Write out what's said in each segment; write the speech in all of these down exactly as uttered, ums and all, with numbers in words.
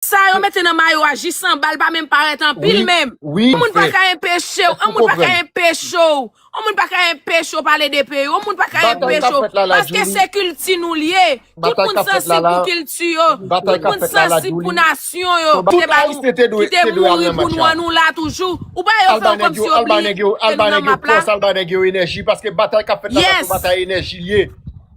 Sa yo mete nan mayo a, jis anba l pa menm parèt anpil menm. Yon moun pa ka enpeche w, yon moun pa ka enpeche w, yon moun pa ka enpeche w pale de peyi w, yon moun pa ka enpeche w. Paske se kilti nou l ye. Tout moun sansib pou kilti yo. Tout moun sansib pou nasyon yo. Kite ba nou, kite mouri pou nou an, nou la toujou. Ou pa yo fè w kòmsi yo bliye ke nou nan map la. Yes. Se yon batay enèji li ye.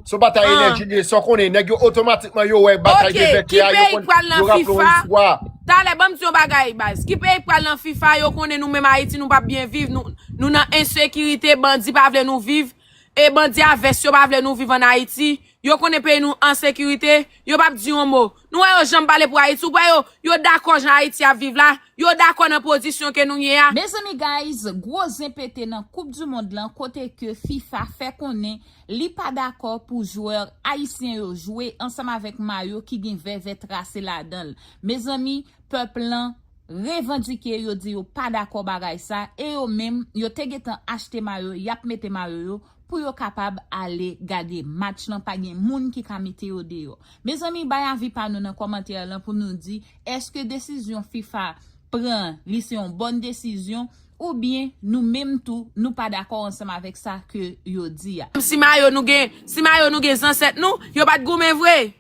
Se yon batay enèji li ye. San konnen, nèg yo otomatikman yo wè batay de vètè a, yo konn, yo raple yon istwa. Talè, ban m di yon bagay, baz. Ki peyi k pral nan fifa, yo konnen nou menm Ayiti, nou p ap byen viv. Nou, nou nan ensekirite, bandi pa vle nou viv. E bandi a vès yo pa vle nou viv ann Ayiti. Yo konnen peyi nou an sekirite. Yo p ap di yon mo. Nou wè yo janm pale pou Ayiti. Ou wè yo, yo dakò jan Ayiti ap viv la. Yo dakò nan pozisyon ke nou ye a. Mezanmi guys, gwo zen pete nan koup di mond lan kote ke fifa fè konnen li pa dakò pou jwè ayisyen yo jwe ansanm avèk mayo ki gen vèvè trase ladan l. Mezanmi, pèp lan revandike, yo di yo pa dakò bagay sa e yo menm yo te gentan achte mayo, y ap mete mayo yo pou yo kapab ale gade match lan, pa gen moun ki ka mete yo deyò. Mezanmi, bay avi pa nou nan kòmantè lan pou nou di èske desizyon fifa pran li se yon bòn desizyon oubyen nou menm tou nou pa dakò ansanm avèk sa ke yo di a. Si mayo nou gen, si mayo nou gen zansèt nou, yo pa t goumen vre.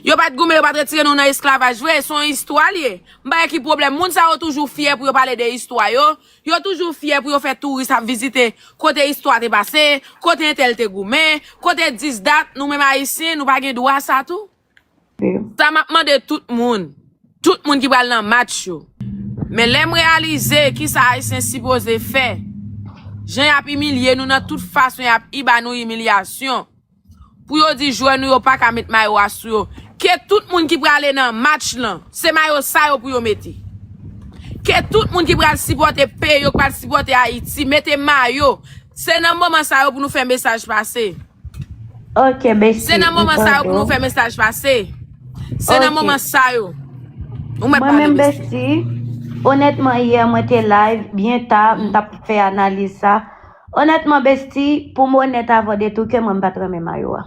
Yo pa t goumen, yo pa t retire nou nan esklavaj vre, se yon istwa l ye. M pa wè ki pwoblèm. Moun sa yo toujou fyè pou yo pale de istwa yo. Yo toujou fyè pou yo fè touris ap vizite kote istwa te pase, kote entèl te goumen, kote dis dat, nou menm ayisyen, nou pa gen dwa sa tou? Sa m ap mande tout moun, tout moun ki pral nan match yo. Men lè m reyalize kisa ayisyen sipoze fè, jan y ap imilye nou nan tout fason, y ap iba nou imilyasyon. Pou yo di jwè nou yo pa ka met mayo a sou yo. Ke tout moun ki prale nan match lan, se mayo sa yo pou yo mete. Ke tout moun ki pral sipòte peyi yo, ki pral sipòte Ayiti, mete mayo. Se nan moman sa yo pou nou fè mesaj pase. Ok, Bestie. Se nan moman sa yo pou nou fè mesaj pase. Se nan moman sa yo. Ou mèt pale, Bestie. Bestie, onètman, yè mwen te live, byen ta, m t ap fè analiz sa. Onètman, Bestie, pou m onèt avè w de tou kè, mwen m pa t renmen mayo a.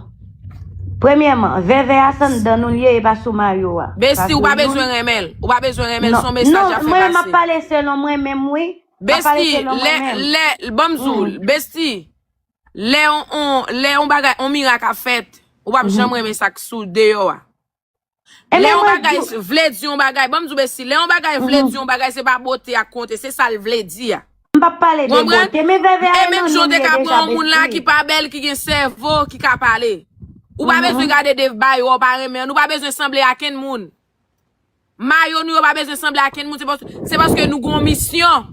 Premyèman, vèvè a se anndan nou l ye, e pa sou mayo a. Bestie, ou pa bezwen renmen l. Ou pa bezwen renmen l, se yon mesaj y ap fè pase. Non, mwen, m ap pale selon mwen menm, wi. Bestie, lè, lè, ban m di w, Bestie, lè on, on, lè on bagay, on mirak ap fèt, ou p ap janm renmen sa k sou deyò a. Lè yon bagay vle di yon bagay, ban m di w Bestie, lè yon bagay vle di yon bagay, se pa bote a k konte, se sa l vle di a. M p ap pale de bote, men vèvè a e nan nou l ye deja, Bestie. E menm jan w te ka pran yon moun la ki pa bèl, ki gen sèvo, ki ka pale. Ou pa bezwen gade de bagay ou pa renmen an, nou pa bezwen sanble a kenn moun. Mayo nou yo pa bezwen sanble a kenn moun, se paske, se paske nou gen yon misyon.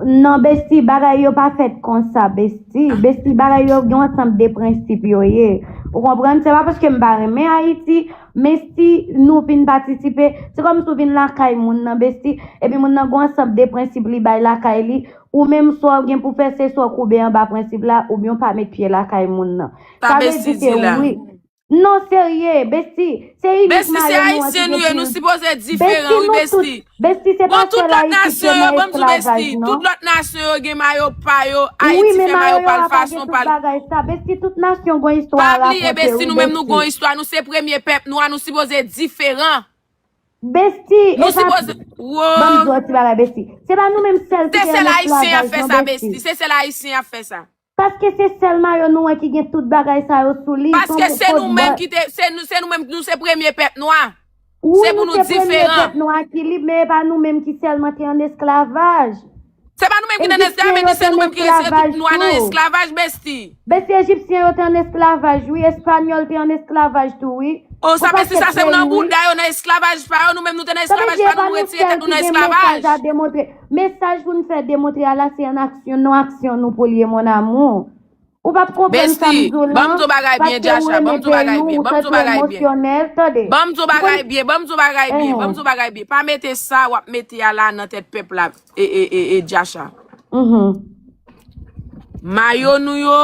Non, Bestie, bagay yo pa fèt konsa, Bestie. Bestie, bagay yo gen yon ansanm de prensip yo ye. Ou konprann? Se pa paske m pa renmen Ayiti, men si nou vin patisipe, se kòmsi w vin lakay moun nan, Bestie, epi moun nan gen yon ansanm de prensip li bay lakay li, ou menm sa w gen pou fè, se swa w koube anba prensip la, oubyen w pa met pye lakay moun nan. Sa vle di ke wi. Non, serye, Bestie. Se inik mayo nou an ki gen plis. Bestie, se ayisyen nou ye, nou sipoze diferan, wi, Bestie. Bestie, se pa sèl Ayiti ki nan esklavaj, non. Bon, tout lòt nasyon yo, ban m di w, Bestie, tout lòt nasyon yo gen mayo pa yo, Ayiti fè mayo pa l, fason pa l. Wi, men mayo yo a pa gen tout bagay sa. Bestie, tout nasyon gen istwa a rakonte, wi, Bestie. Pa bliye, Bestie, nou menm nou gen istwa, nou se premye pèp nwa, nou sipoze diferan. Bestie, e pa, ban m di w yon ti bagay, Bestie. Se pa nou menm sèl ki te ann esklavaj, non, Bestie. Se sèl ayisyen ap fè sa, Bestie. Se sèl ayisyen ap fè sa. Paske se sèl mayo nou an ki gen tout bagay sa yo sou li. Paske se nou menm ki te, se nou, se nou menm, nou se premye pèp nwa. Se pou nou diferan. Wi, nou se premye pèp nwa ki lib, men e pa nou menm ki sèlman te ann esklavaj. Se pa nou menm ki te ann esklavaj, men se nou menm ki retire tout nwa nan esklavaj, Bestie. Bestie, Ejipsyen yo te ann esklavaj, wi. Espanyòl te ann esklavaj tou, wi. O, sa vle di sa se nan bouda yo, nan esklavaj pa yo, nou menm nou te nan esklavaj pa nou, nou retire tèt nou nan esklavaj. Mesaj pou n fè demontre a la, se an aksyon, nan aksyon nou pou l ye, mon amour. Ou p ap konprann sa m di w lan, paske ou renmen peyi w, ou fè tou emosyonèl, tande. Ban m di w bagay byen, ban m di w bagay byen, ban m di w bagay byen. Pa mete sa w ap mete a la nan tèt pèp la, e, e, e, e, Djacha. Mayo nou yo,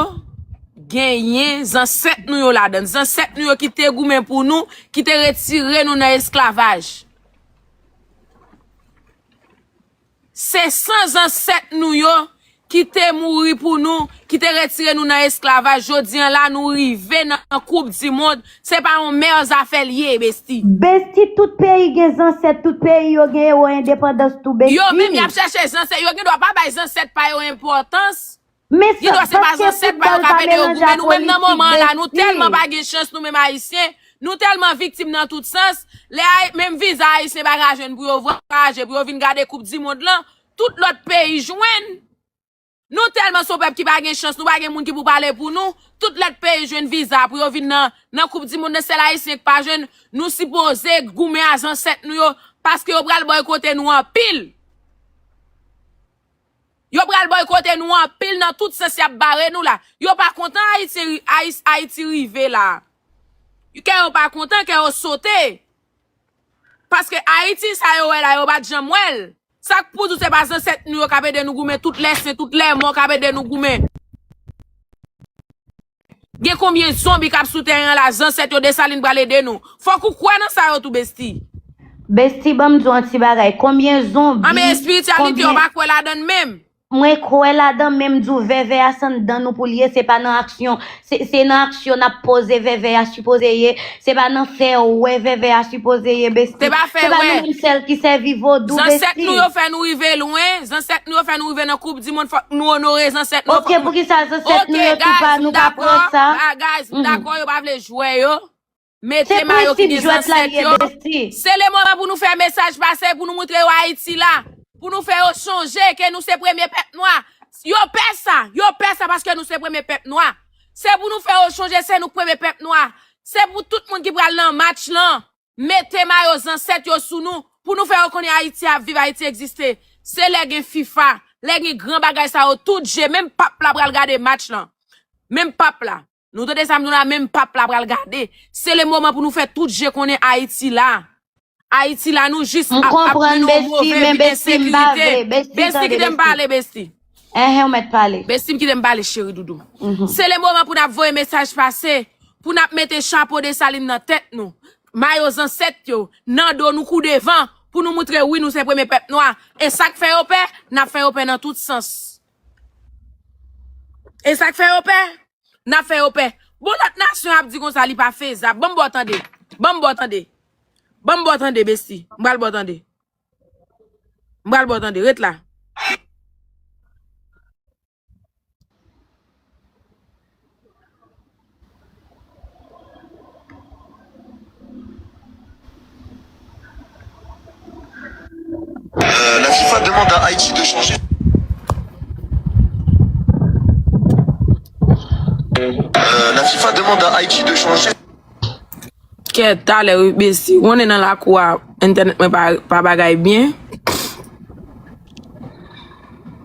genyen zansèt nou yo ladan l. Zansèt nou yo ki te goumen pou nou, ki te retire nou nan esklavaj. Se san zansèt nou yo ki te mouri pou nou, ki te retire nou nan esklavaj. Jodi an la, nou rive nan Koup di Mond. Se pa yon mè zafè l ye, Besti. Besti, tout peyi gen zansèt, tout peyi yo gen ewo endepandans tou, Besti. Yo menm, y ap chèche zansèt. Yo gen dwa pa bay zansèt pa yo enpòtans. Men gen dwa se pa zansèt pa yo k ap ede yo goumen. Nou menm nan moman an la, nou tèlman pa gen chans, nou menm Ayisyen, nou tèlman viktim nan tout sans. Lè Ay-, menm viza Ayisyen pa ka jwenn pou yo vwayaje, pou yo vin gade Koup di Mond lan, tout lòt peyi jwenn. Nou tèlman se yon pèp ki pa gen chans, nou pa gen moun ki pou pale pou nou. Tout lòt peyi jwenn viza pou yo vin nan, nan Koup di Mond nan, sèl Ayisyen k pa jwenn. Nou sipoze goumen a zansèt nou yo, paske yo pral bòykote nou anpil. Yo pral bòykote nou anpil nan tout sans, y ap bare nou la. Yo pa kontan Ayiti, Ayis-, Ayiti rive la. Kè yo pa kontan, kè yo sote. Paske Ayiti sa yo wè la, yo pa t janm wè l. Sa k pou di w se pa zansèt nou yo k ap ede nou goumen tout lè sen, tout lè mò k ap ede nou goumen. Gen konbyen zonbi k ap sou teren an la, zansèt yo Desalin pral ede nou. Fòk ou kwè nan sa yo tou, Besti. Besti, ban m di w yon ti bagay. Konbyen zonbi, anben, espirityalite, yo pa kwè ladan l menm. Mwen kwè ladan, men m di w vèvè a se anndan nou pou l ye, se pa nan aksyon. Se, se nan aksyon n ap poze vèvè a sipoze ye. Se pa nan fè wè vèvè a sipoze ye, Besti. Se pa fè wè. Se pa nou menm sèl ki sèvi vodou, Besti. Zansèt nou yo fè nou rive lwen. Zansèt nou yo fè nou rive nan Koup di Mond. Fòk nou onore zansèt nou yo. Ok, poukisa zansèt nou yo tou pa, nou pa pran sa? Ok, guys, m dakò. Ah, guys, m dakò, yo pa vle jwè yo. Mete mayo ki gen zansèt yo. Se le moman pou nou fè mesaj pase, pou nou montre yo Ayiti la. Pou nou fè yo sonje ke nou se premye pèp nwa. Yo pè sa, yo pè sa paske nou se premye pèp nwa. Se pou nou fè yo sonje se nou k premye pèp nwa. Se pou tout moun ki pral nan match lan, mete mayo zansèt yo sou nou, pou nou fè yo konnen Ayiti ap viv, Ayiti egziste. Se lè gen fifa, lè gen gran bagay sa yo, tout je, menm pap la pral gade match lan. Menm pap la. Nou tande sa m di w la, menm pap la pral gade. Se le moman pou nou fè tout je konnen Ayiti la. Ayiti la, nou jis ap, ap mennen yon move vi ensekirite. Besti, kite m pale, Besti. Enhen, ou mèt pale. Besti, kite m pale, cheri doudou. Se le moman pou n ap voye mesaj pase, pou n ap mete chapo Desalin nan tèt nou. Mayo zansèt yo, nan do nou kou devan, pou nou montre wi nou se premye pèp nwa. E sa k fè yo pè, n ap fè yo pè nan tout sans. E sa k fè yo pè, n ap fè yo pè. Bon, lòt nasyon ap di konsa li pa fezab. Ban m ba w tande. Ban m ba w tande. Ban m ba w tande, Besti. M pral ba w tande. M pral ba w tande. Ret la. Euh, la FIFA demande à Haïti de changer. Euh, la FIFA demande à Haïti de changer. Kèt, talè wi, Besti. Ou konnen nan lakou a, entènèt mwen pa, pa bagay byen.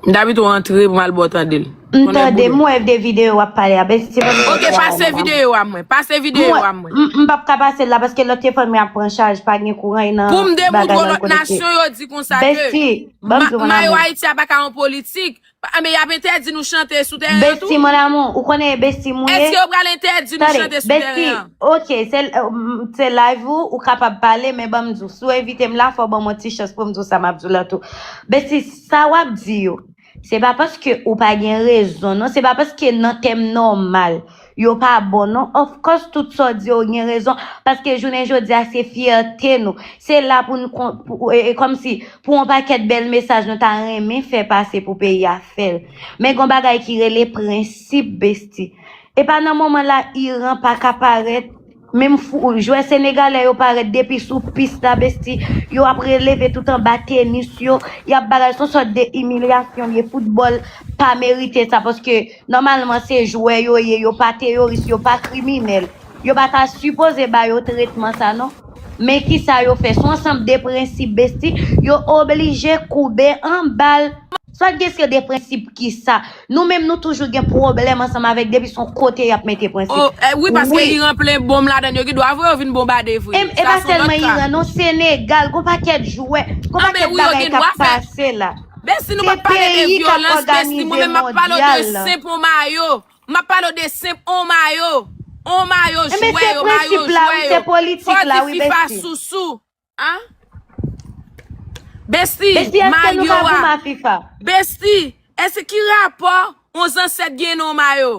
M t ap pito antre pou m al ba w tande l. M tande, m wè de videyo w ap pale a, Besti, ban m... Ok, pase videyo a mwen. Pase videyo a mwen. M, m p ap ka pase l la paske lòt telefòn mwen ap pran chaj, pa gen kouran, e nan bagay nan konekte. Pou m demontre w lòt nasyon yo di konsa ke Besti, ban m di w, mon amour. Mayo Ayiti a pa ka yon politik. A, men y ap entèdi nou chante sou teren an tou? Besti, mon amour, ou konnen e Besti m ou ye? Èske yo pral entèdi nou chante sou teren an? Tande, Besti, ok, se, euh, m, se live ou, ou kapab pale, men ban m di w, si w envite m la, fò w ban m yon ti chans pou m di w sa m ap di w la tou. Besti, sa w ap di yo, se pa paske ou pa gen rezon, non, se pa paske nan tèm nòmal, yo pa bon, non. Of course, tout sa w di yo gen rezon, paske jounen jodi a, se fyète nou. Se la pou n kon-, pou, e, e, kòmsi, pou yon pakèt bèl mesaj nou ta renmen fè pase pou peyi a fè l. Men gon bagay ki rele prensip, Besti. E pa nan moman la Iran pa ka parèt, menm fou, jwè senegalè yo parèt depi sou pis la, Besti. Yo ap releve tout anba tenis yo, y ap bagay, se yon sòt de imilyasyon li ye, foutbòl pa merite sa, paske nòmalman se jwè yo ye, yo pa teyoris, yo pa kriminèl. Yo pa ta sipoze ba yo tretman sa, non. Men kisa yo fè? Se yon ansanm de prensip, Besti, yo oblije koube anba l. Sa gen se de prensip kisa? Nou menm, nou toujou gen pwoblèm ansanm avèk depi se yon kote y ap mete prensip. Oh, eh, wi, paske Iran plen bonm ladan l, yo gen dwa voye yo vin bonbade vre. E, e pa sèlman Iran, non, Senegal, gon pakèt jwè, gon pakèt bagay k ap pase la. Besti, nou p ap pale de vyolans, Besti, mwen menm m ap pale w de senp on mayo. M ap pale w de senp on mayo. On mayo jwè yo, mayo jwè yo. Fò di FIFA sousou. Hein? Besti, mayo a. Besti, èske nou ka goumen ak FIFA? Besti, Èske ki rapò yon zansèt gen nan yon mayo?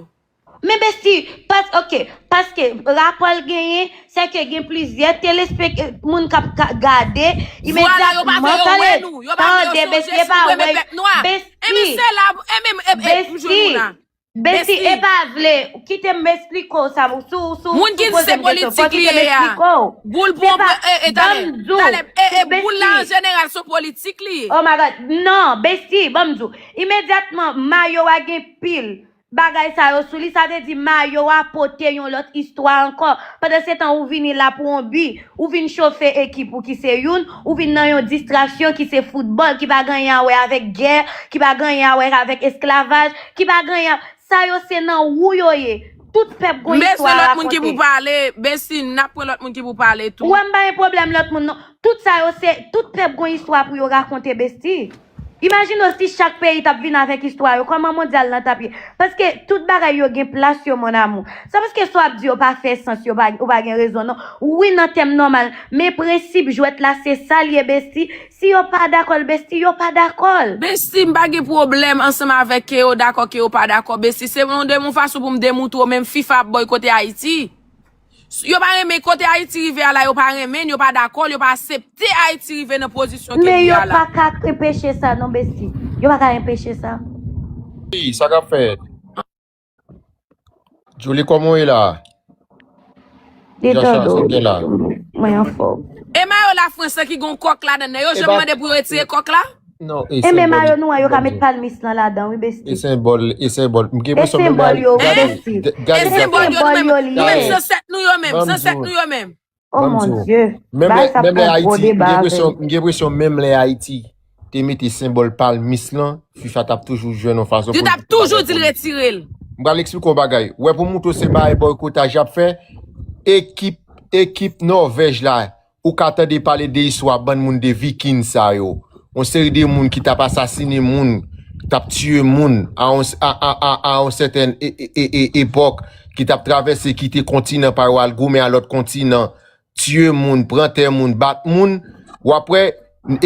Men Besti, pas, ok, paske rapò l genyen, se ke gen plizyè telespek, moun k ap ka- gade, Vwala, yo pa imedyatman, vle yo wè tande, nou, yo pa vle tande, yo Besti, sonje e si pa nou renmen wè, pèp nwa. Ebyen Besti, se la, ebyen, ebyen, m jwenn ou Besti, la. Besti, Besti. E pa vle, kite m esplike w sa, sou, sou, Moun ki sou di se poze m kesyon, fò politik li kite m ye a. esplike w. Boul Se pou pa, e, e, ban tande, m di w, tande, e, e, boul la an Besti. Jeneral se yon politik li ye. Oh my God, non, Besti, ban m di w. Imedyatman, mayo a gen pil bagay sa yo sou li, sa vle di mayo a pote yon lòt istwa ankò. Pandan se tan ou vini la pou yon bi, ou vin chofe ekip ou ki se youn, ou vin nan yon distraksyon ki se foutbòl, ki pa gen anyen a wè avèk gè, ki pa gen anyen a wè avèk esklavaj, ki pa gen anyen a, sa yo se nan ou yo ye. Tout pèp gon M bezwen istwa a lòt moun ki pou rakonte. Pale, Besti, n ap pran lòt moun ki pou pale tou. Ou wè m pa gen pwoblèm lòt moun non. Tout sa yo se, tout pèp gon istwa pou yo rakonte, Besti. Imajine w si chak peyi t ap vin avèk istwa yo, kòman mondyal lan t ap ye? Paske tout bagay yo gen plas yo, mon amour. Sa paske sa w ap di yo pa fè sans, yo pa, ou pa gen rezon non. Wi, nan tèm nòmal, men prensip jwèt la se sa l ye, Besti. Si yo pa dakò l, Besti, yo pa dakò l. Besti, m pa gen pwoblèm ansanm avèk ke yo dakò, ke yo pa dakò. Besti, se yon de yon fason pou m demontre w menm fifa ap bòykote Ayiti. Yo pa renmen kote Ayiti rive a la, yo pa renmen, yo pa dakò, yo pa aksepte Ayiti rive nan pozisyon ke Men li yo a la. Pa ka enpeche sa non, Besti. Yo pa ka enpeche sa. Wi, sa k ap fèt? Djoulie, kòman w ye la? Li Jacha, tande sa w gen la? Mwen anfòm. E mayo Lafrans lan ki gon kòk ladan nan, yo janm mande pou yo retire kòk la? Non, e E men senbòl. Mayo Noir yo ka met palmis lan ladan, wi, Besti. E senbòl, e senbòl. M gen E enpresyon menm senbòl yo, wi, gade, Besti. gade, E senbòl yo, nou menm, nou menm zansèt nou yo menm, zansèt nou yo menm. Oh mon Dieu. Menm Bagay lè, sa menm lè pran gwo Ayiti, m deba gen avè enpresyon, l. M gen enpresyon menm lè Ayiti te mete senbòl palmis lan, fifa t ap toujou jwenn yon fason Li pou t ap toujou di l retire l. M pral eksplike w bagay. Wè pou moutre w se bagay bòykotay y ap fè, ekip, ekip Nòvèj la, ou ka tande pale de istwa bann moun de Viking sa yo. Yon seri de moun ki t ap asasinen moun, t ap tiye moun a yon, a, a, a, a yon sètèn e, e, e, e, epòk, ki t ap travèse kite kontinan pa yo al goumen a lòt kontinan, tiye moun, pran tè moun, bat moun. W ap wè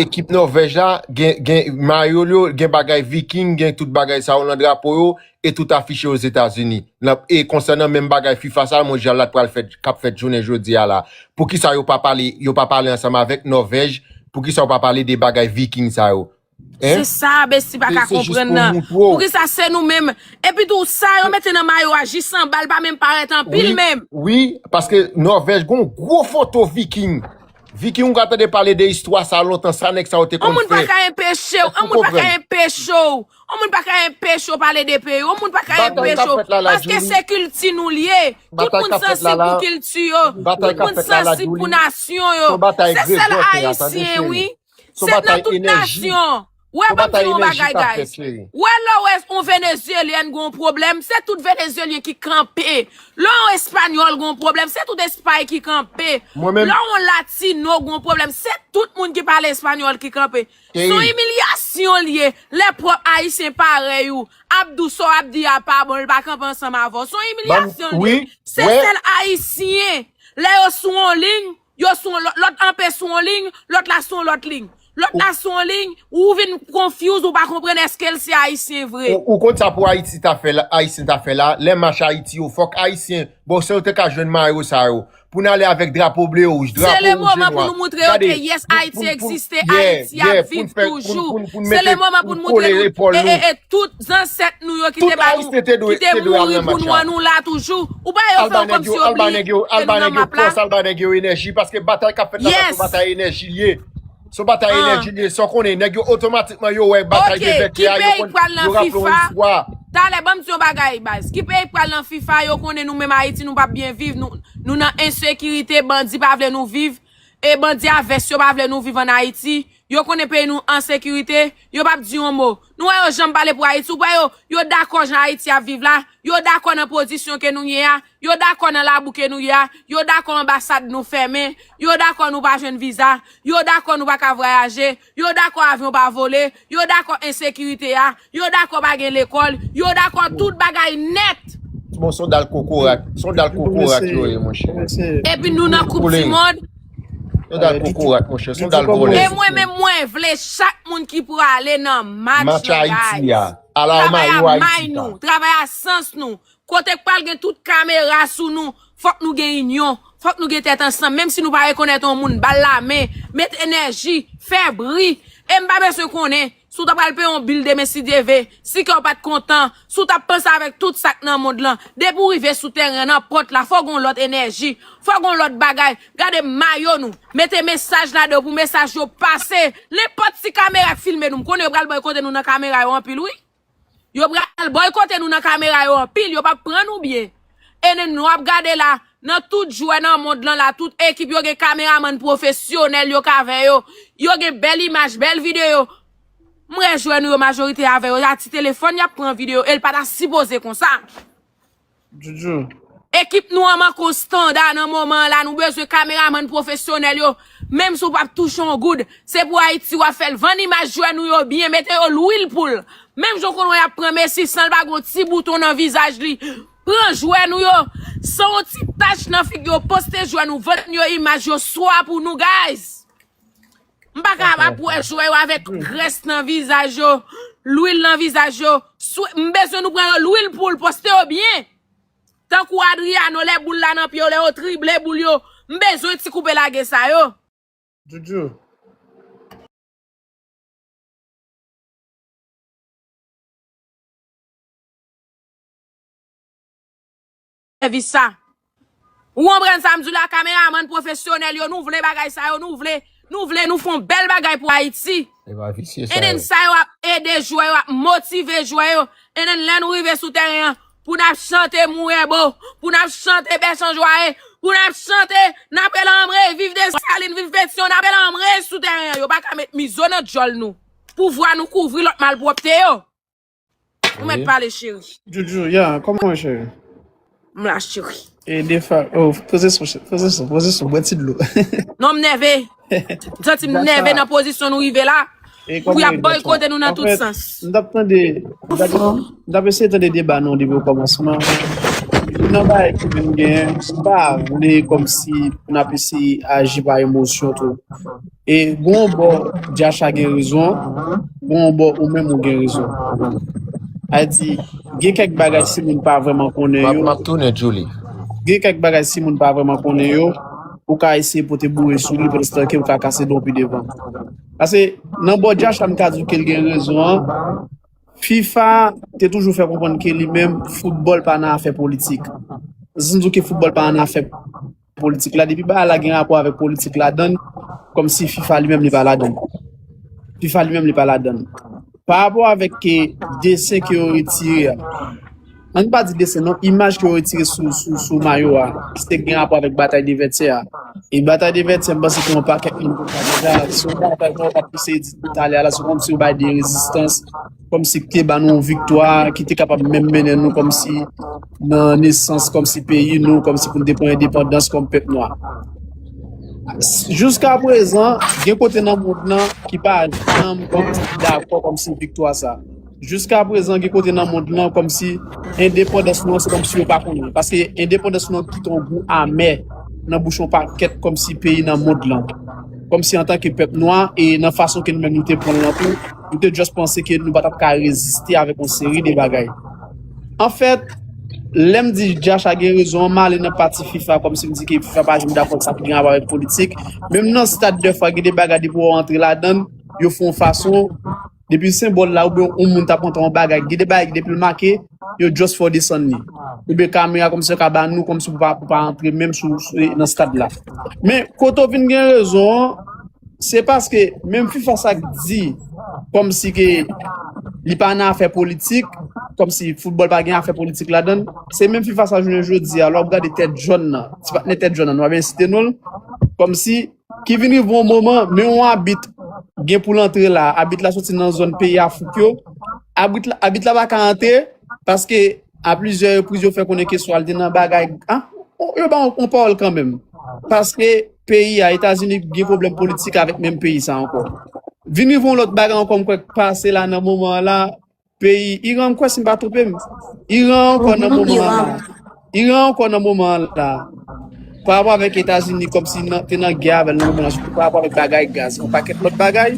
ekip Nòvèj la, gen, gen mayo l yo, gen bagay Viking, gen tout bagay sa yo nan drapo yo, e tout afiche Ozetazini. Nan, e konsènan menm bagay fifa sa, mondyal la t pral fèt, k ap fèt jounen jodi a la. Poukisa yo pa pale, yo pa pale ansanm avèk Nòvèj? Poukisa yo pa pale de bagay Viking sa yo? Hein? Se sa Besti pa ka konprann nan. Poukisa se nou menm? Epi tou, sa yo mete nan mayo a, jis anba l pa menm parèt anpil menm. Wi, paske Nòvèj gon gwo foto Viking. Viking, ou ka tande pale de istwa sa lontan, sa nèg sa yo te konn fè. On moun pa ka enpeche w, on moun pa ka enpeche w. On moun pa ka enpeche w pale de peyi w, on moun pa ka enpeche w. Paske se kilti nou l ye. Tout moun sansib pou kilti yo. Tout moun sansib pou nasyon yo. Se sèl Ayisyen, wi. Se nan tout nasyon. Wè, ban m di yon bagay, guys. Wè, lè w wè yon Venezyelyèn gen yon pwoblèm, se tout Venezyelyen ki kanpe. Lè yon Espanyòl gen yon pwoblèm, se tout Espay ki kanpe. Lè yon Latino gen yon pwoblèm, se tout moun ki pale Espanyòl ki kanpe. Se yon imilyasyon l ye. Lè pwòp Ayisyen parèy ou ap di w sa w ap di a pa bon, l pa kanpe ansanm avè w. Se yon imilyasyon l ye. Se sèl Ayisyen. Lè yo sou yon liy, yo sou yon lòt, lòt anpe sou yon liy, lòt la sou yon lòt liy. Lòt la sou yon liy, ou vin confuse, ou pa konprann èske l se Ayisyen vre. Ou, ou konn sa pou Ayiti ta fè la, Ayisyen ta fè la, lè match Ayiti yo, fòk Ayisyen, bon, se yo te ka jwenn mayo sa yo. Pou n ale avèk drapo ble wouj, drapo wouj e nwa. Se le moman pou nou moutre yo ke yes, Ayiti egziste, Ayiti ap viv toujou. Se le moman pou nou moutre nou, e, e, e tout zansèt nou yo ki te ba nou, ki te mouri pou nou an, nou la toujou. Ou pa yo fè w kòmsi yo bliye ke nou nan map la. Al ba nèg yo enèji, paske batay k ap fèt la, se batay enèji l ye. Se batay enèji l ye, sa w konnen, nèg yo otomatikman yo wè batay de bèk ki a, yo konn, yo raple yon istwa. Talè, ban m di yon bagay, baz. Ki peyi k pral nan fifa, yo konnen nou menm Ayiti, nou p ap byen viv, nou, nou nan ensekirite, bandi pa vle nou viv, e bandi a vès yo pa vle nou viv ann Ayiti. Yo konnen peyi nou an sekirite, yo p ap di yon mo. Nou wè yo janm pale pou Ayiti, ou wè yo, yo dakò jan Ayiti ap viv la, yo dakò nan pozisyon ke nou ye a, yo dakò nan labou ke nou ye a, yo dakò anbasad nou fèmen, yo dakò nou pa jwenn viza, yo dakò nou pa ka vwayaje, yo dakò avyon pa vole, yo dakò ensekirite a, yo dakò pa gen lekòl, yo dakò tout bagay nèt. Bon, se yon dal kokorat, se yon dal kokorat yo ye, monchè. Epi nou nan koup di mond. Se yon dal kokorat, monchè, se yon dal vòlè. E mwen menm, mwen vle chak moun ki prale nan match lan, guys. travay a may nou, travay a sans nou. Kote k pral gen tout kamera sou nou, fòk nou gen inyon, fòk nou gen tèt ansanm. Menm si nou pa rekonèt yon moun, ba l lamen, met enèji, fè bri. E m pa bezwen konnen si w ta pral peye yon bil demen si Dye ve, si kè w pa t kontan, si w t ap panse avèk tout sa k nan mond lan. Depi w rive sou tèren an, nan pòt la, fò w gen yon lòt enèji, fò w gen yon lòt bagay. Gade mayo nou, mete mesaj ladan yo pou mesaj yo pase. Nenpòt ti kamera k filme nou, m konnen yo pral bòykote nou nan kamera yo anpil, wi. Yo pral bòykote nou nan kamera yo anpil, yo p ap pran nou byen. E nou, nou ap gade la, nan tout jwè nan mond lan la, tout ekip yo gen kameramann pwofesyonèl yo k avè yo. Yo gen bèl imaj, bèl videyo. M wè jwè nou yo majorite avè yo, a ti telefòn y ap pran videyo, e l pa ta sipoze konsa. Joujou. Ekip nou an manke yon standa nan moman an la, nou bezwen kameramann pwofesyonèl yo. Menm si w p ap touche yon goud, se pou Ayiti w ap fè l. Vann imaj jwè nou yo byen, mete yo lwil pou l. Menm jan w konnen y ap pran Messi san l pa gen yon ti bouton nan vizaj li. Pran jwè nou yo, san yon ti tach nan figi yo, poste jwè nou, vann yo imaj yo swa pou nou, guys. M pa ka ap wè jwè yo avèk grès nan vizaj yo, lwil nan vizaj yo. Sou, m bezwen nou pran yo lwil pou l, poste yo byen. Tankou Adriano, lè boul la nan pye yo, lè yo drible boul yo. M bezwen ti koupe lage sa yo. Joujou. Sèvis sa. Ou konprann sa m di w la, kameramann pwofesyonèl yo, nou vle bagay sa yo, nou vle, nou vle, nou fè yon bèl bagay pou Ayiti. E pa visye sa yo. And then sa yo ap ede jwè yo, ap motive jwè yo. And then lè nou rive sou tèren an, pou n ap chante Mourebo, pou n ap chante Bèchanjwaye, pou n ap chante, n ap rele anmre, viv Desalin, viv Petyon, n ap rele anmre sou tèren an. Yo pa ka met mizo nan djòl nou. Pou vwa nou kouvri lòt malpwòpte yo. Ou mèt pale, cheri. Joujou, ya, kòman w ye, cheri? M la, cheri. E defa, oh, poze sou, poze sou, poze sou, bwè ti dlo. Non, m nève. M santi m nève nan pozisyon nou rive la. Pou y ap bòykote nou nan tout sans. M t ap tande, m t ap, m t ap eseye tande deba nou depi okòmansman. Nan bagay ki vin genyen, m pa vle kòmsi pou n ap eseye aji pa emosyon tou. E gon bò Djacha gen rezon, gon bò ou menm ou gen rezon. A di, gen kèk bagay si moun pa vrèman konnen yo. M ap, m ap tounen, Julie. Gen kèk bagay si moun pa vrèman konnen yo, ou ka eseye pote boure sou li pandan ke ou ka kase don pi devan. Paske nan bò Djacha m ka di w ke l gen rezon an, fifa te toujou fè konprann ke li menm, foutbòl pa nan afè politik. Si m di w ke foutbòl pa nan afè politik la, depi bagay la gen rapò avèk politik ladann, kòmsi fifa li menm li pa ladann. fifa li menm li pa ladann. Pa rapò avèk ke desen ke yo retire a, ann pa di desen non, imaj ke yo retire sou, sou, sou mayo a, ki te gen rapò avèk batay de Vètyè a. E batay de Vètyè, m panse ke yon pakèt moun konn sa deja. Se yon batay, jan w t ap eseye di talè a la, se kòmsi yo bay de rezistans, kòmsi ki te ba nou yon viktwa, ki te kapab menm mennen nou kòmsi nan nesans kòmsi peyi nou, kòmsi pou n te pran endepandans kòm pèp nwa. Jiska prezan, gen kote nan mond lan ki pa janm kòmsi dakò kòmsi viktwa sa. Jiska prezan, gen kote nan mond lan kòmsi endepandans nou an se kòmsi yo pa konnen. Paske endepandans nou an kite yon gou amè nan bouch yon pakèt kòmsi peyi nan mond lan. Kòmsi antanke pèp nwa e nan fason ke nou menm nou te pran l lan tou, nou te just panse ke nou pa t ap ka reziste avèk yon seri de bagay. Anfèt, lè m di Djacha gen rezon an, m ale nan pati fifa, kòmsi m di ke fifa pa janm dakò ak sa ki gen rapò avèk politik. Menm nan stad, dèfwa, gen de bagay depi w antre ladan l, yo fè yon fason, depi senbòl la, oubyen yon moun t ap montre yon bagay, gen de bagay ki depi l make, yo just fè w desann li. Oubyen kamera kòmsi yo ka ba nou, kòmsi pou pa, pou pa antre menm sou, sou, nan stad la. Men, kote w vin gen rezon an, se paske menm fifa sa k di kòmsi ke li pa nan afè politik, kòmsi foutbòl pa gen afè politik ladan l, se menm fifa sa jounen jodi a, lè w ap gade tèt jòn nan, ti patnè tèt jòn nan, nou ap ensite nou l, kòmsi ki vin rive yon moman, men yon abit gen pou l antre la, abit la soti nan zòn peyi Afrik yo, abit la, abit la pa ka antre, paske a plizyè repriz yo fè konnen ke swa l te nan bagay, a, yo ba yon, yon pawòl kanmenm. Paske peyi a, Etazini gen pwoblèm politik avèk menm peyi sa ankò. Vin rive yon lòt bagay ankò, m kwè k pase la nan moman an la, peyi Iran, m kwè si m pa twonpe m, Iran ankò nan moman an la. Iran ankò nan moman an la. Pa rapò avèk Etazini, kòmsi nan, te nan gè avè l nan moman an, sitou pa rapò avèk bagay gaz, yon pakèt lòt bagay.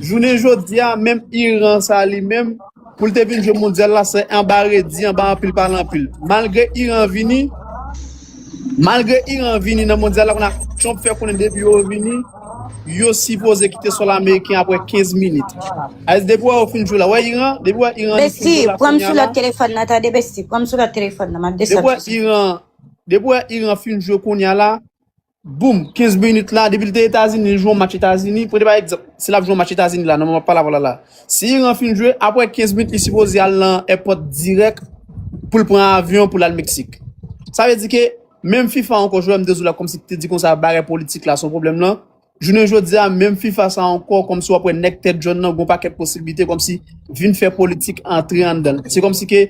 Jounen jodi a, menm Iran sa li menm, pou l te vin jwe mondyal la, se anba redi, anba anpil pale anpil. Malgre Iran vini, malgre Iran vini nan mondyal la, kounye a Trump fè konnen depi yo vini, yo sipoze kite sòl ameriken apre kenz minit. Ayes, depi wè yo fin jwe la, wè Iran, depi wè Iran li fin jwe la kounye a la. Besti, pran m sou lòt telefòn nan, tande, Besti, pran m sou lòt telefòn nan, m ap desann sou sa. Depi wè Iran, depi wè Iran fin jwe kounye a la, boum, kenz minit la, depi l te Etazini, li jwe yon match Etazini, prete pa egzanp, si l ap jwe yon match Etazini la, nan moman m ap pale avè w la la. Si Iran fin jwe, apre kenz minit, li sipoze al nan èpòt dirèk pou l pran avyon pou l al Meksik. Sa vle di ke menm fifa ankò, jwè m te di w la, kòmsi te di konsa bagay politik la se yon pwoblèm lan. Jounen jodi a, menm fifa sa ankò, kòmsi w ap wè nèg tèt jòn nan, gon pakèt posiblite, kòmsi vin fè politik antre anndan l. Se kòmsi ke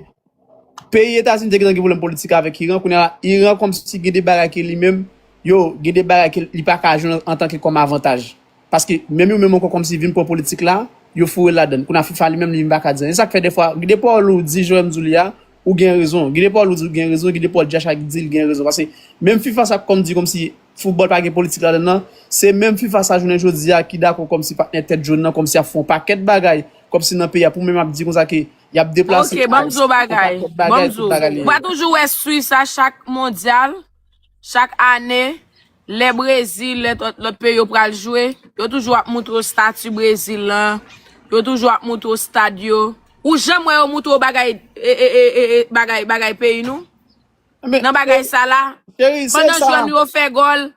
peyi Etazini te gentan gen pwoblèm politik avèk Iran. Kounye a la, Iran kòmsi gen de bagay ke li menm, yo, gen de bagay ke li pa ka jwenn antanke kòm avantaj. Paske menm yo menm ankò kòmsi vin pran politik la, yo foure ladann. Kounye a fifa li menm li menm pa ka di anyen. E sa k fè defwa, gen de pawòl ou di, jan m di w li a, ou gen rezon. Gen de pawòl ou di ou gen rezon, gen de pawòl Djacha di l gen rezon. Paske menm fifa sa kòm di kòmsi foutbòl pa gen politik ladann nan, se menm fifa sa jounen jodi a ki dakò kòmsi patnè tèt jòn nan, kòmsi ap fè yon pakèt bagay, kòmsi nan peyi a pou menm ap di konsa ke y ap deplase. Ok, ban m di w bagay. Ban m di w. Ou pa toujou wè swi sa chak mondyal, chak ane, lè Brezil, lè lòt, lòt peyi yo pral jwe, yo toujou ap moutre w stati Brezil lan, yo toujou ap moutre w stad yo. Ou janm wè yo moutre w bagay, e, e, e, e, e, bagay, bagay peyi nou? Nan bagay sa la, pandan jwè nou yo fè gòl,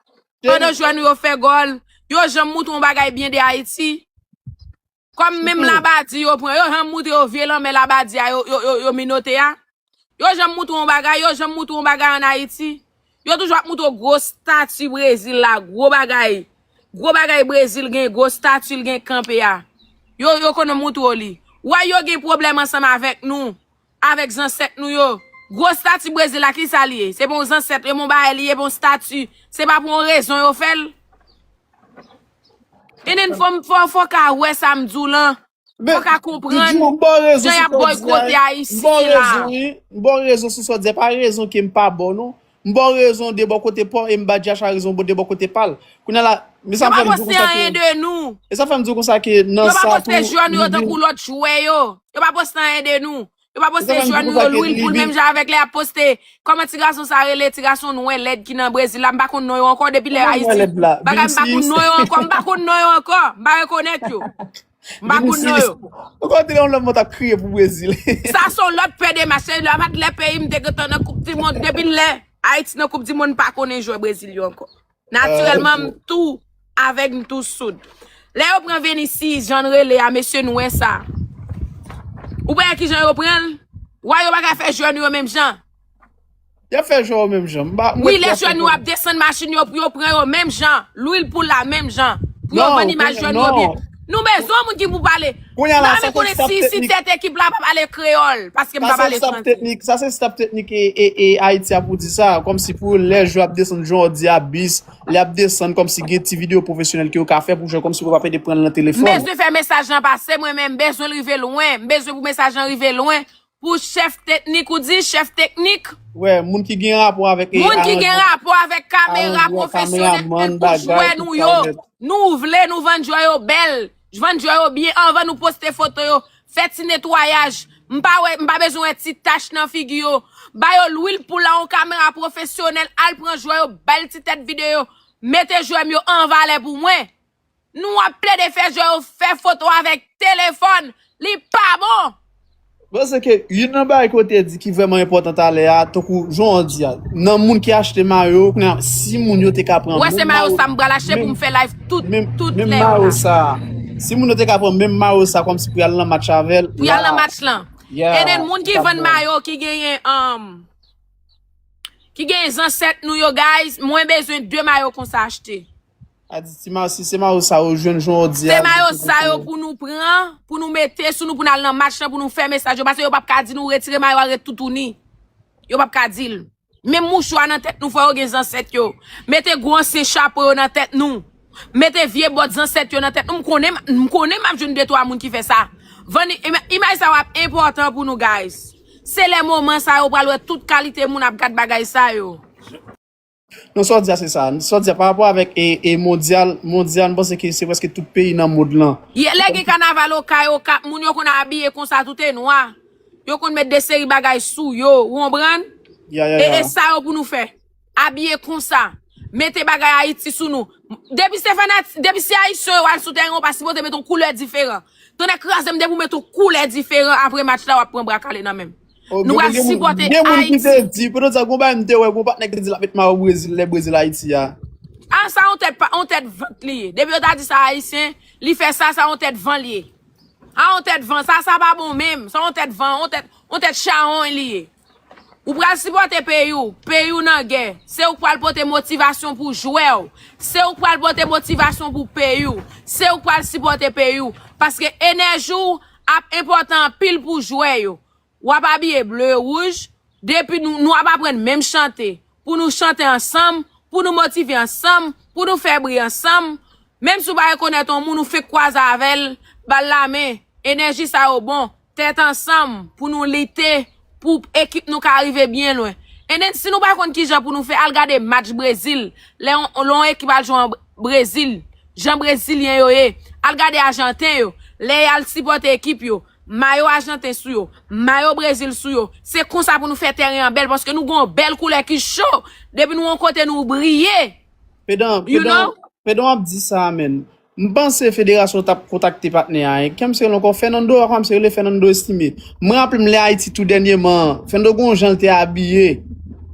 pandan jwè nou yo fè gòl, yo janm moutre w bagay byen de Ayiti? Kòm menm labadi yo pran, yo janm moutre yo vye lanmè labadi a, yo, yo, yo, yo minote a. Yo janm moutre yon bagay, yo janm moutre yon bagay ann Ayiti. Yo toujou ap moutre w gwo stati Brezil la, gwo bagay. Gwo bagay Brezil gen, gwo stati l gen kanpe a. Yo, yo konn moutre w li. Wè yo gen pwoblèm ansanm avèk nou, avèk zansèt nou yo. Gwo stati Brezil la, kisa li ye? Se pa yon zansèt, e pa yon bagay li ye, pa yon stati. Se pa pou yon rezon yo fè l. Enen fò, fò, fò ka wè sa m di w lan. Fò ka konprann jan y ap bòykote Ayisyen la. M ba w rezon, wi. M ba w rezon sou sa w di a. Pa rezon ke m pa ba w, non. M ba w rezon de bò kote pa w e m ba Djacha rezon de bò kote pa l. Kounye a la, men sa fè m di w konsa ke, e sa fè m di w konsa ke nan sa tou, yo pa poste jwè nou yo tankou lòt jwè yo. Yo pa poste anyen de nou. Yo pa poste jwè nou yo, Lwil Poul, menm jan avèk lè y ap poste. Kòman ti gason sa rele, ti gason nwè lèd ki nan Brezil la, m pa konn non yo ankò depi lè Ayiti. Bagay m pa konn non yo ankò, m pa konn non yo ankò, m pa rekonèt yo. M pa konn non yo. Ou konn te gen yon lòt mwen t ap kriye pou Brezil. Sa se yon lòt pè de match, se lè mat lè peyi m te gentan nan koup di mond depi lè Ayiti nan koup di mond m pa konnen jwè Brezil yo ankò. Natirèlman, m tou avèg, m tou soud. Lè yo pran Vinicius, jan l rele a, mesye nwè sa. Ou pa wè kijan yo pran l? Why yo pa ka fè jwè nou yo menm jan? Y ap fè jwè yo menm jan. M pa, m wi, lè jwè nou ap desann machin yo pou yo pran yo menm jan. Lwil Poul la menm jan. Pou yo vann imaj jwè nou yo byen. Nou bezwen yon moun ki pou pale. M pa vle konnen si, si tèt ekip la pa pale kreyòl, paske m pa pale franse. Sa se staff teknik, sa se staff teknik e, e, e Ayiti a pou di sa. Kòmsi pou lè jwè ap desann, jan w di a, bis, lè ap desann, kòmsi gen ti videyo pwofesyonèl ke yo ka fè pou jwè, kòmsi pou yo pa pede pran l nan telefòn. M bezwen fè mesaj lan pase, mwen menm, m bezwen l rive lwen, m bezwen pou mesaj lan rive lwen. Pou chèf teknik, ou di chèf teknik? Wè, moun ki gen rapò avèk, e, moun ki gen rapò avèk kamera pwofesyonèl pou jwè nou yo. Nou vle, nou vann jwè yo bèl. Vann jwè yo byen anvan nou poste foto yo. Fè ti netwayaj. M pa wè, m pa bezwen wè ti tach nan figi yo. Ba yo lwil pou la, yon kamera pwofesyonèl, al pran jwè yo, bay l ti tèt videyo. Mete jwè m yo an valè pou mwen. Nou ap plede fè jwè yo fè foto avèk telefòn. Li pa bon. Bon, se ke youn nan bagay ke w te di ki vrèman enpòtan talè a, tankou jan w di a, nan moun ki achte mayo, kounye a, si moun yo te ka pran menm mayo, wè, se mayo sa m pral achte pou m fè live tout, tout lè yo la. Si moun yo te ka pran menm mayo sa kòmsi pou y al nan match avè l, pou y al nan match lan. Yeah, e de moun ki vann mayo, ki genyen, um, ki genyen zansèt nou yo, guys, mwen bezwen de mayo konsa achte. A di ti ma-, si se mayo sa yo jwenn jan w di a, se mayo sa yo pou nou pran, pou nou mete sou nou, pou n al nan match lan, pou nou fè mesaj yo, paske yo p ap ka di nou retire mayo a, ret toutouni. Yo p ap ka di l. Menm mouchwa nan tèt nou, fò yo gen zansèt yo. Mete gwo ansyen chapo yo nan tèt nou. Mete vye bòt zansèt yo nan tèt nou. M konnen, m konnen m ap jwenn de twa moun ki fè sa. Vann, ima-, imaj sa yo ap enpòtan pou nou, guys. Se lè moman sa yo pral wè tout kalite moun ap gad bagay sa yo. Non, sa w di a se sa. Sa w di a pa rapò avèk e, e mondyal, mondyal, m panse ke se prèske tout peyi nan mond lan. Ye, lè gen kanaval Okay, Okap, moun yo konn abiye konsa, tout e nwa. Yo konn met de seri bagay sou yo, ou konprann? Ya, ya, E, ya. e sa yo pou nou fè. Abiye konsa. Mete bagay Ayiti sou nou. Depi se fanat, depi se Ayisyen yo al sou teren, ou pa sipote met yon koulè diferan. Tonnè kraze m, depi w met yon koulè diferan apre match la, w ap pran bra kale nan men m. Oh, Nou gen- pral gen moun- sipote Gen moun ki Ayiti. Te di, pou nou di, gon bagay m te wè, gon patnè ki te di l ap met mayo Brezil, lè Brezil Ayiti a. A, sa yon tèt, pa- yon tèt vant li ye. Depi yo ta di sa Ayisyen, li fè sa, sa yon tèt van li ye. A, yon tèt van, sa, sa pa bon menm. Sa yon tèt van, yon tèt, yon tèt chawony li ye. Ou pral sipòte peyi w, peyi w nan gè. Se ou k pral pote motivasyon pou jwè w. Se ou k pral pote motivasyon pou peyi w. Se ou k pral sipòte peyi w. Paske enèji w ap enpòtan anpil pou jwè yo. W ap abiye ble, wouj. Depi nou, nou ap aprann menm chante. Pou nou chante ansanm, pou nou motive ansanm, pou nou fè bri ansanm. Menm si w pa rekonèt yon moun, ou fenk kwaze avè l, ba l lamen. Enèji sa yo bon. Tèt ansanm pou nou lite, pou ekip nou ka rive byen lwen. And then, si nou pa konn kijan pou nou fè, al gade match Brezil. Lè yon, lè yon ekip al jwe an Brezil, jan Brezilyen yo ye. Al gade Ajanten yo. Lè y al sipòte ekip yo, mayo Ajanten sou yo, mayo Brezil sou yo. Se konsa pou nou fè teren an bèl, paske nou gon bèl koulè ki cho. Depi nou yon kote, nou briye. Pedan, You pedan, know? Pedan w ap di sa, menn. M panse federasyon t ap kontakte patnè a. Kèm se rele ankò Fernando, a kòm se rele Fernando Estimé. Mwen raple m lè Ayiti tou dènyèman, Fernando gon jan l te abiye.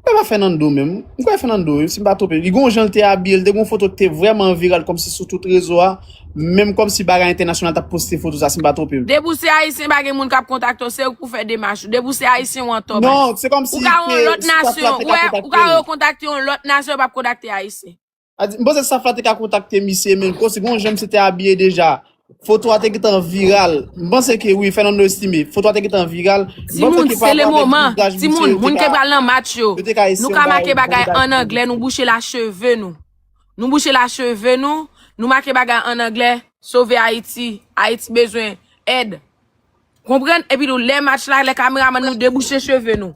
Mwen pa Fernando menm. M kwè Fernando, wi, si m pa twonpe. Li gon jan l te abiye, l te gon foto ki te vrèman viral kòmsi sou tout rezo a. Menm kòmsi bagay entènasyonal t ap poste foto sa, si m pa twonpe m. Depi w se Ayisyen, pa gen moun k ap kontakte w, se ou k pou fè demach ou. Depi w se Ayisyen, ou an tòbay. Non, se kòmsi Ou ka yon se lòt staff la nasyon, te ou wè, ka ou ka kontakte m. Kontakte yon lòt nasyon, yo p ap kontakte Ayisyen. A di, m panse staff la te ka kontakte misye, men kòmsi gon jan misye te abiye deja. Foto a te gentan viral. M panse ke wi, Fernando Estimé. Foto a te gentan viral. M panse Timoun, ke se pa le rapò avèk moman. vizaj misye, Timoun, yo te moun ki ka, pral nan match yo. yo te ka eseye Nou ka bay make bagay bagay an anglè, nou bouche lacheve nou. Nou bouche lacheve nou, nou make bagay an anglè, sove Ayiti. Ayiti bezwen èd. Konprann? Epi nou, lè match la, lè kameramann nou debouche cheve nou.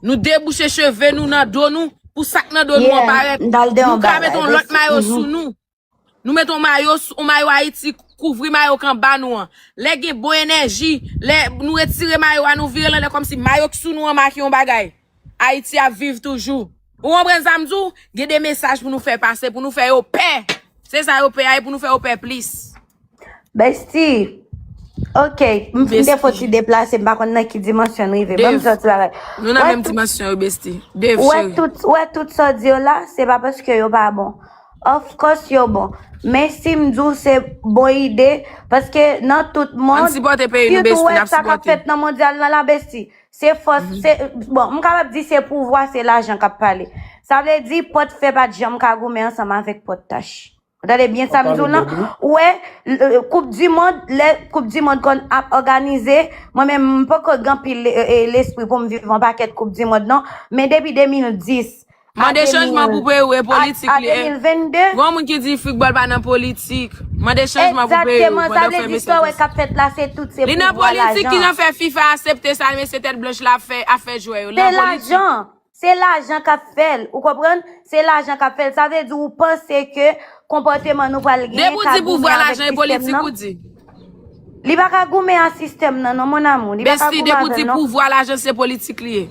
Nou debouche cheve nou nan do nou, pou sa k nan do nou an Yeah, parèt. m t al de Nou yon ka met bagay. yon lòt mayo Mhm. Sou nou. Nou met yon mayo, yon mayo Ayiti, kouvri mayo kanba nou an. Lè gen bon enèji, lè nou retire mayo a, nou vire l anlè kòmsi mayo k sou nou an make yon bagay. Ayiti ap viv toujou. Ou konprann sa m di w? Gen de mesaj pou nou fè pase, pou nou fè yo pè. Se sa yo pè a, e pou nou fè yo pè plis. Bestie, ok, m m te fon ti deplase, m pa konn nan ki dimansyon n rive. Ban m di w ti bagay. Nou nan Wè menm tout, dimansyon yo, Bestie. Dev, wè cheri. Tout, wè tout sa w di yo la, se pa paske yo pa bon. Of course yo bon. Men si m di w se bon ide, paske nan tout Ann mond, sipòte peyi nou, sitou Bestie, wè n ap sa k ap sipòte. Fèt nan mondyal lan la, Bestie, se fòs, se, bon, m kapab di se pouvwa, se lajan k ap pale. Sa vle di pòt fè pa t janm ka goumen ansanm avèk pòt tach. Ou tande byen sa m di w lan? Ou wè, l- koup di mond, lè koup di mond konn ap òganize, mwen menm m poko gen anpil e, e, lespri pou m viv yon pakèt koup di mond non, men depi de mil dis a Mande chanjman pou peyi w, e a, politik a li ye. de mil vennde. Gon moun ki di football pa nan politik. Mande chanjman pou peyi w. Egzakteman, sa Pandan vle fè di sa w wè mesaj. K ap fèt la se tout se Li nan pouvwa politik, ki lajan. jan fè FIFA aksepte sa mesye tèt blanch la ap fè, ap fè jwè yo? Li Se nan politik. Lajan. Se lajan k ap fè l. Ou konprann? Se lajan k ap fè l. Sa vle di ou panse ke konpòteman nou pral genyen Depi w ka di pouvwa goumen avèk lajan e sistèm politik nan? Ou di. Li pa ka goumen a sistèm nan non, mon amour. Li pa ka Bestie, goumen depi w avè di l non. Pouvwa lajan se politik li ye.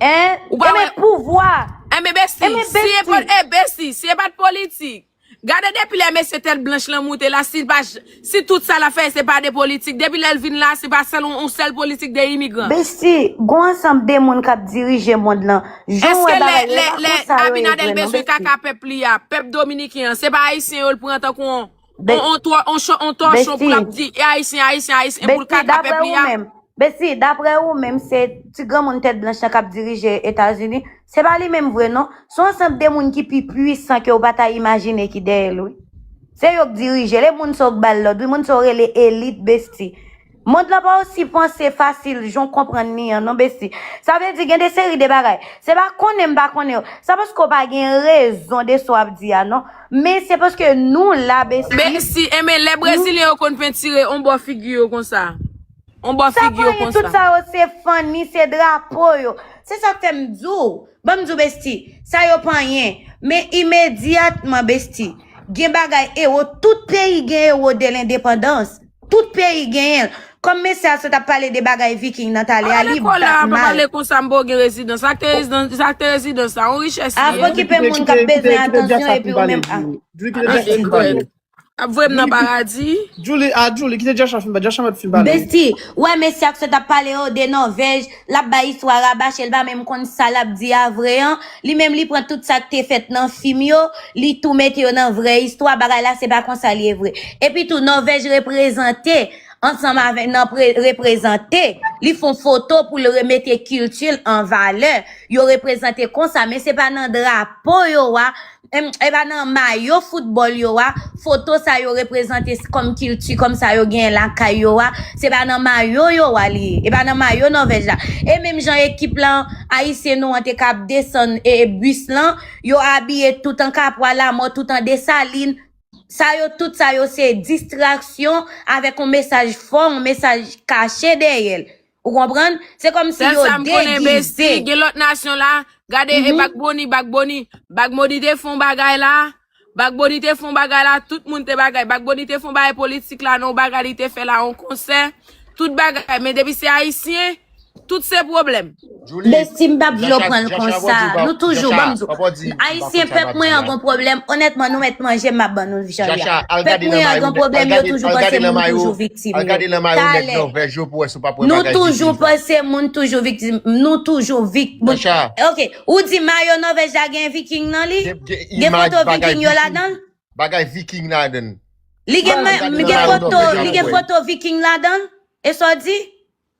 Hein? Ou pa Enben wè- pouvwa. Enben Bestie, Enben si e pa, Bestie. E Bestie, si e pa t politik. Gade depi lè mesye tèt blanch lan moute la, si, pa, si tout sa l ap fè se pa de politik, depi lè l vin la, se pa sèl yon, yon sèl politik de imigran. Bestie, gon ansanm de moun k ap dirije mond lan. Jan w Èske wè lè, bagay yo, lè, e pa lè konsa yo ye Abinader vre non, bezwen Bestie. Kaka pèp li a, pèp dominiken an, se pa ayisyen yo l pran tankou yon, yon, yon tò- yon cho- yon tòchon pou l ap di, e ayisyen, ayisyen, ayisyen, pou l Bestie, kaka pèp daprè li ou a? Menm, Bestie, daprè ou menm, se ti granmoun tèt blanch lan k ap dirije Etazini. Se pa li menm vre non. Se yon ansanm de moun ki pi pwisan ke w pa ta imajine ki dèyè l, wi. Se yo k dirije l, e moun sa yo k ba l lòd, wi, moun sa yo rele elit, Bestie. Mond lan pa osi panse fasil jan w konprann li an non, Bestie. Sa vle di gen de seri de bagay. Se pa konnen m pa konnen yo. Sa paske w pa gen rezon de sa w ap di a non. Men se paske nou la, Bestie. Bestie, enben lè Brezilyen yo konn pentire on bò figi yo konsa. On bò Sa figi yo pa anyen, konsa. Tout sa yo se fanni, se drapo yo. Se sa k fè m di w. Ban m di w, Bestie. Sa yo pa anyen. Men imedyatman, besti, gen bagay ewo, tout peyi gen ewo de lendepandans. Tout peyi genyen l. Kòm mesye a sot ap pale de bagay viking nan talè a, li bat mal. Pale konsa, m pa gen rezidans. Sa k te rezidans, sa k te rezidans la, yon richès li ye. Ap okipe moun k ap bezwen atansyon epi ou menm. Ap voye m nan paradi. Julie, a Julie, kite Joshua fin pale, Joshua mèt fin pale. Besti, wè mesye a k sot ap pale yo de Nòvèj, l ap bay istwa rabache, l pa menm konn sa l ap di a vre an. Li menm li pran tout sa k te fèt nan fim yo, li tou mete yo nan vrè istwa, bagay la se pa konsa li ye vre. Epi tou, Nòvèj reprezante ansanm avèk nan reprezante, li fè yon foto pou l remete kilti l an valè. Yo reprezante konsa, men se pa nan drapo yo a, e pa nan mayo foutbòl yo a, foto sa yo reprezante kòm kilti, kòm sa yo genyen lakay yo a, se pa nan mayo yo a li ye, e pa nan mayo Nòvèj la. E menm jan ekip lan, ayisyen nou an te ka ap desann e bis lan, yo abiye tout an kapwa, lamò tout an Desalin. Sa yo, tout sa yo se distraksyon avèk yon mesaj fò, yon mesaj kache dèyè l. Ou konprann? Se kòmsi yo degize. Gen lòt nasyon la, gade e Bagboni, Bagboni, Bagboni te fè yon bagay la, Bagboni te fè yon bagay la, tout moun te bagay. Bagboni te fè yon bagay politik la, nan yon bagay li te fè la, yon konsè, tout bagay. Men depi se ayisyen, tout se pwoblèm. Besti, m p ap vle w pran l konsa. Nou toujou, ban m di w, ayisyen, pèp mwen an gon pwoblèm. Onètman, nou mèt manje m, m ap ban nou jan l ye a. Pèp mwen an gon pwoblèm, yo toujou panse moun toujou viktim yo. Talè. Nou toujou panse moun toujou viktim. Nou toujou viktim. Ok, ou di mayo Nòvèj la gen viking nan li? Gen foto viking yo ladan l? Bagay viking ladan l. Li gen foto, li gen foto viking ladan l? E sa w di?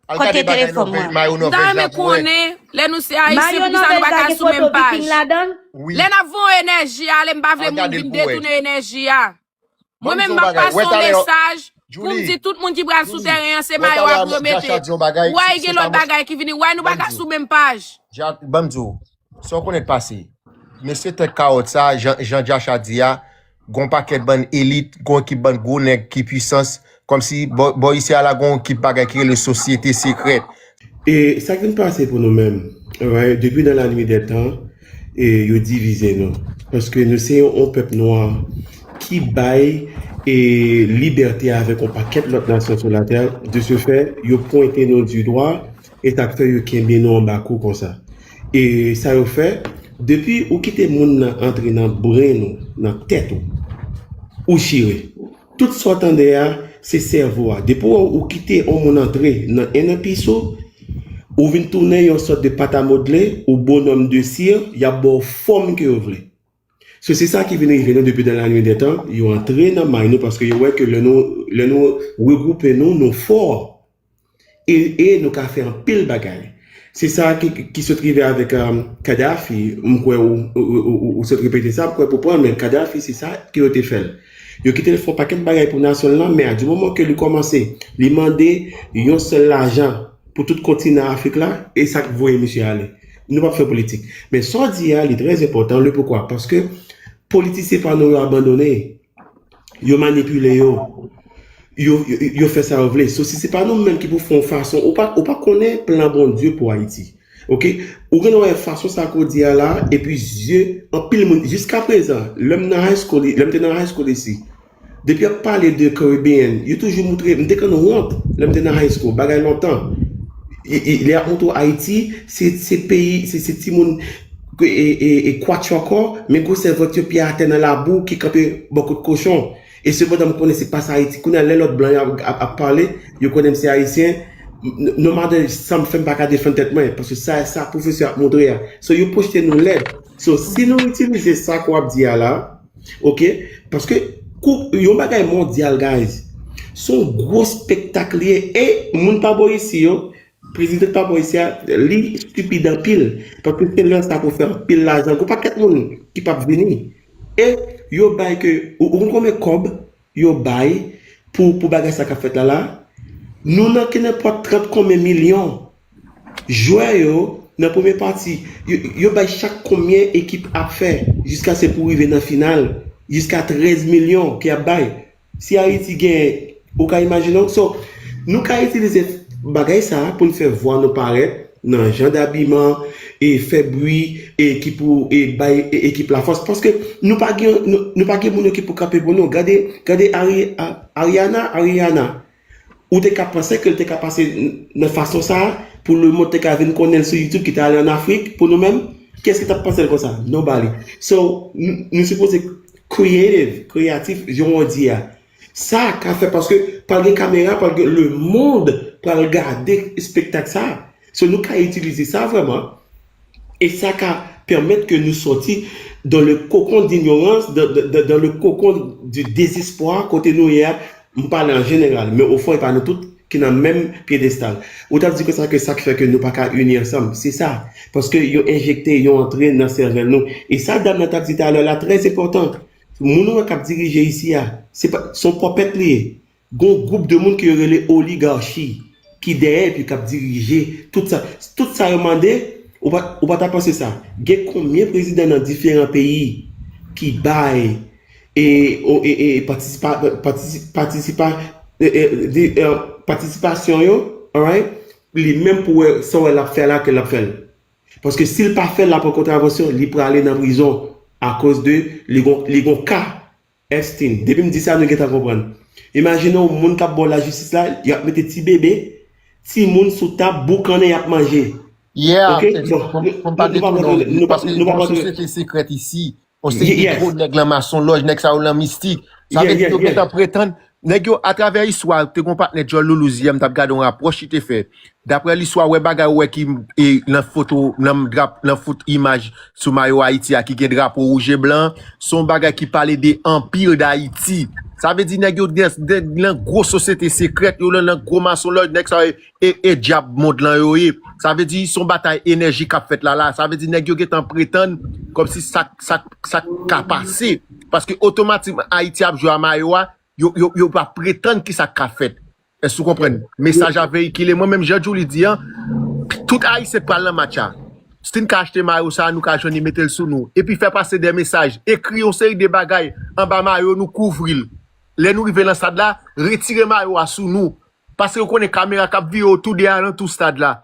Kote telefòn mwen? M ta renmen konnen, lè nou se ayisyen, poukisa nou pa ka sou menm paj? Lè n ap voye enèji a, ale, m pa vle moun vin detounen enèji a. Mwen menm, m ap pase yon mesaj pou m di tout moun ki pral sou teren an, se mayo a pou yo mete. Why gen lòt bagay ki vini? Why nou pa ka sou menm paj? Ban m di w, sa w konnen k pase. Mesye tèt kawòt sa, jan Jacha di a, gon pakèt bann elit, gon ekip bann gwo nèg ki pwisans, kòmsi bò isi a la gon ekip bagay ki rele sosyete sekrèt. E sa k vin pase pou nou menm, depi dans la nuit des temps, e yo divize nou. Paske nou se yon pèp nwa ki bay e libète avèk yon pakèt lòt nasyon sou latè. De ce fait, yo pwente nou du doigt, e sa k fè yo kenbe nou anba kou konsa. E sa yo fè, depi ou kite moun nan antre nan bren ou, nan tèt ou, ou chire. Tout sa w tande a, se sèvo a. Depi w wè ou kite yon moun antre nan enn nan pis ou, ou vin tounen yon sòt de pat a modle, ou bonòm de sir, y ap ba w fòm ke yo vle. So, se sa ki vin rive nou depi dans la nuit des temps, yo antre nan may nou paske yo wè ke lè nou, lè nou regwoupe nou, nou fò. E, e nou ka fè anpil bagay. Se sa ki, ki sot rive avèk Kadhafi, m kwè ou, ou, ou, ou sot repete sa, m kwè pou pran, men Kadhafi, se sa ke yo te fè l. Yo kite l fè yon pakèt bagay pou nasyon l lan, men a di moman ke li kòmanse, li mande yon sèl lajan pou tout kontinan Afrik la, e sa k voye misye ale. Nou p ap fè politik. Men sa w di a, li trè enpòtan, le poukwa, paske politisyen pa nou yo abandone. Yo manipile yo. Yo, yo, yo fè sa yo vle. So, si se pa nou menm ki pou fè yon fason, ou pa, ou pa konnen plan Bondye pou Ayiti. Oke? Ou gen wè fason sa ke w di a la, epi zye anpil moun, jiska prezan, lè m nan high school, lè m te nan high school isi, depi y ap pale de Caribbean, yo toujou moutre, m te konn wont, lè m te nan high school, bagay lontan. Lè y ap moutre w Ayiti, se, se peyi, se, se timoun e, e, e kwatchòkò, men gwosè vant yo pye atè nan labou ki kanpe bò kot kochon. E sepandan, m konnen se pa sa Ayiti. Kounye a, lè lòt blan yo ap, ap, ap pale, yo konnen m se Ayisyen. No matter sa m fè, m pa ka defann tèt mwen, paske sa, sa pwofesè ap moutre a. So, yo pwojte nou lèd. So, si nou itilize sa ke w ap di a la, oke? Paske, kou, yon bagay mondyal, guys. Se yon gwo spektak li ye. E moun pa bò isi yo, Prezidan pa bò isi a, li stipid anpil. Paske se lè sa pou fè anpil lajan. Gon pakèt moun ki p ap vini. E yo bay ke, ou, ou konn konbyen kòb yo bay pou, pou bagay sa k ap fèt la la? Nou nan kenenpòt trant konbyen milyon. Jwè yo, nan premye pati, yo, yo bay chak konbyen ekip ap fè, jiska se pou rive nan final, jiska trèz milyon ke y ap bay. Si Ayiti gen, ou ka imajine w. So, nou ka itilize bagay sa a pou n fè vwa nou parèt, nan jan dabiman, e fè bri, e ki pou e bay e, ekip la fòs. Paske nou pa gen, nou, nou pa gen moun yo ki pou kanpe pou nou. Gade, gade Ari, A- Ariana, Ariana. Ou te ka panse ke l te ka pase n- nan fason sa a, pou lemonn te ka vin konnen l sou YouTube, ki te ale an Afrik, pou nou menm? Kiyès ki t ap panse l konsa? Nobody. So, nou, nou sipoze creative, kreyatif, jan w di a. Sa ka fè, paske pral gen kamera, pral gen lemonn, pral gade espektak sa. So, nou ka itilize sa vrèman. E sa ka pèmèt ke nou sòti dans le cocon d'ignorance, dans, dans, dans le cocon du désespoir, kote nou ye a. M pale an jeneral, men ofon, e pa nou tout ki nan menm pyedestal. Ou t ap di konsa ke sa k fè ke nou pa ka ini ansanm, se sa. Paske yo enjekte, yo antre nan sèvèl nou. E sa dam nan t ap di talè la, trè enpòtan. Moun ou wè k ap dirije isi a, se pa, se yon pòpèt li ye. Gon gwoup de moun ke yo rele oligachi ki dèyè epi k ap dirije tout sa. Tout sa yo mande, ou pa, ou pa ta panse sa. Gen konbyen prezidan nan diferan peyi ki bay e, o- e, e patisipa, patisi- patisipa, e, e, di- e, patisipasyon yo, alright? Li menm pou wè sa w wè l ap fè la, ke l ap fè l. Paske si l pa fè l, l ap pran kontravansyon, li prale nan prizon akoz de li gon, li gon ka Epstein. Depi m di sa, nou gentan konprann. Imajine yon moun k ap ba w lajistis la, y ap mete ti bebe, timoun sou tab, boukannen y ap manje. Yeah, ok, bon, pou m pa detounen w, paske nou pa yon sosyete sekrèt isi. Yon seri de gwo nèg lan masonlòj, nèg sa yo lan mistik. Sa vle di yo gentan pretann, nèg yo, atravè istwa, te gon patnè Djòl Loulou yè, m t ap gade yon rapwòch li te fè. Daprè listwa, wè bagay ou wè ki e, nan foto, nan drap, nan foto imaj sou mayo Ayiti a ki gen drapo wouj e blan, se yon bagay ki pale de Anpi Dayiti. Sa vle di nèg yo de, de, nan gwo sosyete sekrèt, yo nan, nan gwo masonlòj, nèg sa yo e, e dyab mond lan yo ye. Sa vle di se yon batay enèji k ap fèt la la. Sa vle di nèg yo gentan pretann kòmsi sa, sa, sa ka pase. Paske otomatikman Ayiti ap jwe a mayo a, yo, yo, yo pa pretann ki sa k ka fèt. Èske w konprann? Mesaj a veyikile. Mwen menm, jan Djouly di an, tout Ayisyen k pral nan match a, si n ka achte mayo sa a, nou ka jwenn li, mete l sou nou. Epi fè pase de mesaj. Ekri yon seri de bagay anba mayo nou, kouvri l. Lè nou rive nan stad la, retire mayo a sou nou. Paske yo konnen kamera k ap vire otou de alantou stad la.